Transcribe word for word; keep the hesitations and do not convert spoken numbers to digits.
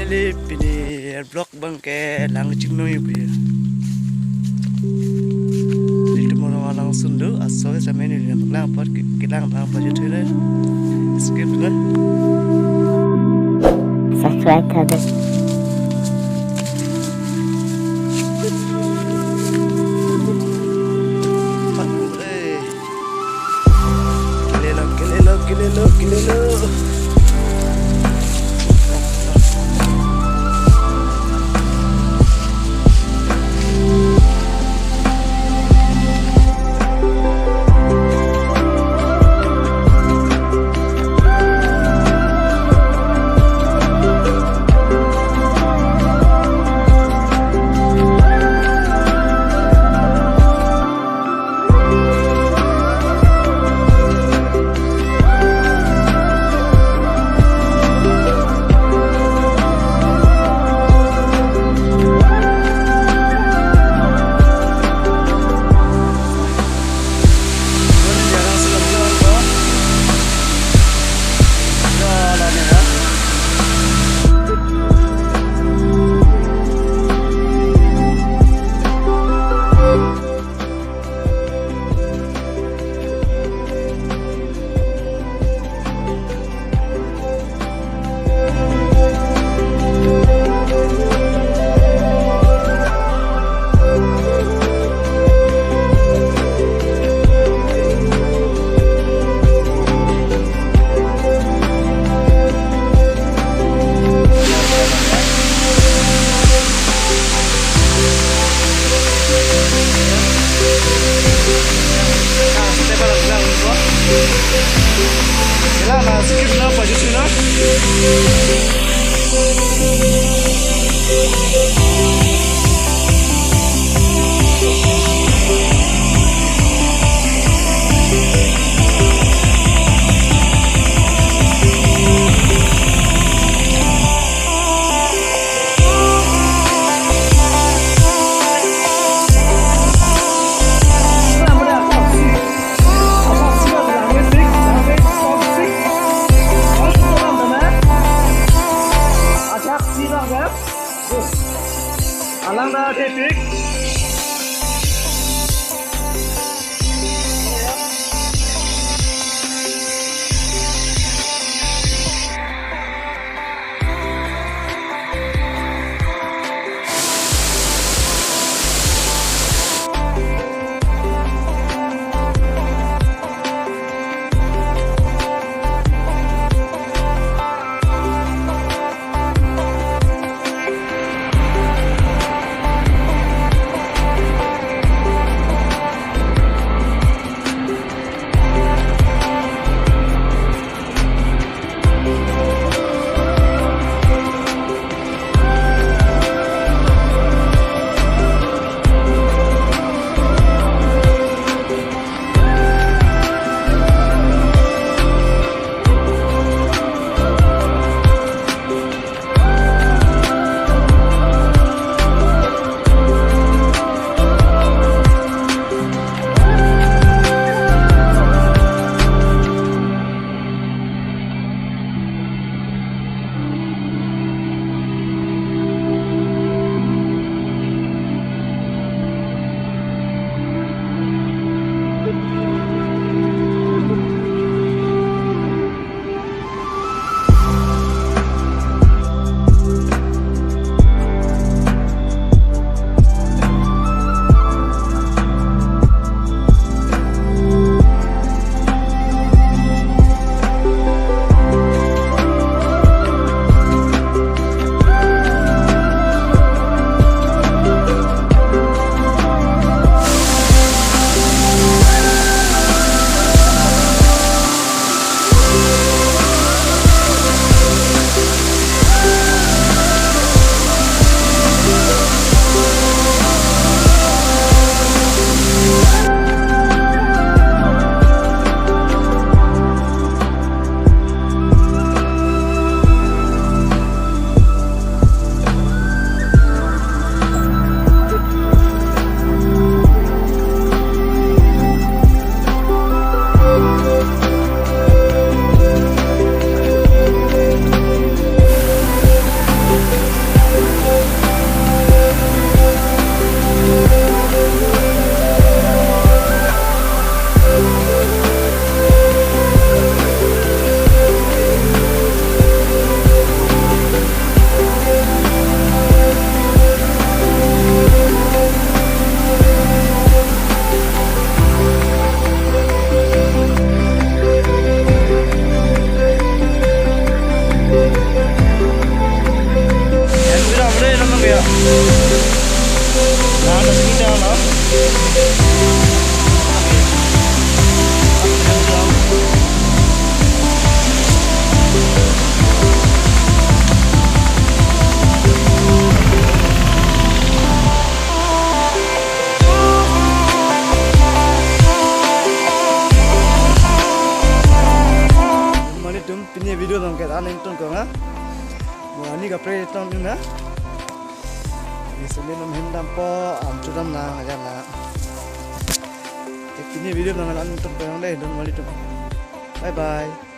Pini vlog abang ke lang chingno yu phi. Nelitum arong alangsun do, aso ke samen neli lang apot ke, kelang lang apot je thule. Skip na. Subscribe tha de. Kelelo, kelelo, kelelo, kelelo. Alang ta thetik. Tun ko na. Mo ani kaprek tong na. Ni sini nom hem dampo, am chudam na aja na. Te pini video nanglang tun ko yang deh, don wali tun. Bye bye.